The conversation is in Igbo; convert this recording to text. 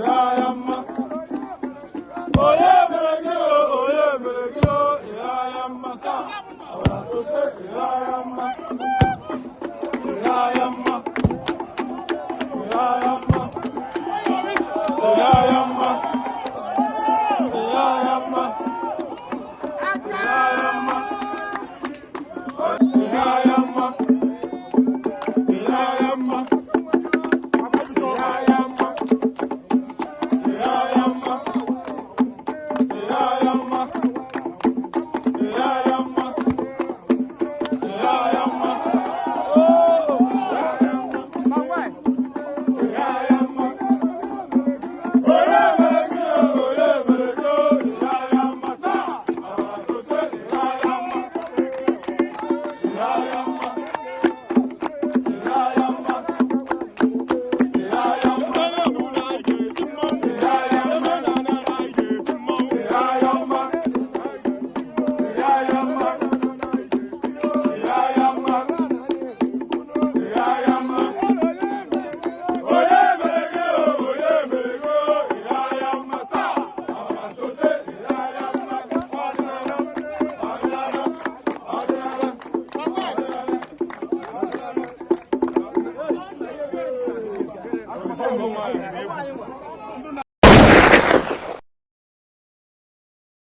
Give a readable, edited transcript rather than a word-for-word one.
Ya mma. Onye mere gị o, onye mere gị o, ya ya mma sa. Ya ya mma. Ya ya mma. Ya ya mma. Ya ya mma. Ya ya mma. Ya ya mma. Ya ya mma. Ya ya mma. Ya ya mma. Ya ya mma. Ya ya mma. Ya ya mma. Ya ya mma. Oh! Ya ya mma. Onye mere gị o, onye mere gị o, ya ya mma sa. Ya ya mma. Ya ya mma. Ya ya mma. Ya ya mma. Ya ya mma. Ya ya mma. Ya ya mma. Ya ya mma. Ya ya mma. Onye mere gị o, onye mere gị o, ya ya mma sa. Ya ya mma. Ọdịnala, ọdịnala, ọdịnala, ọdịnala.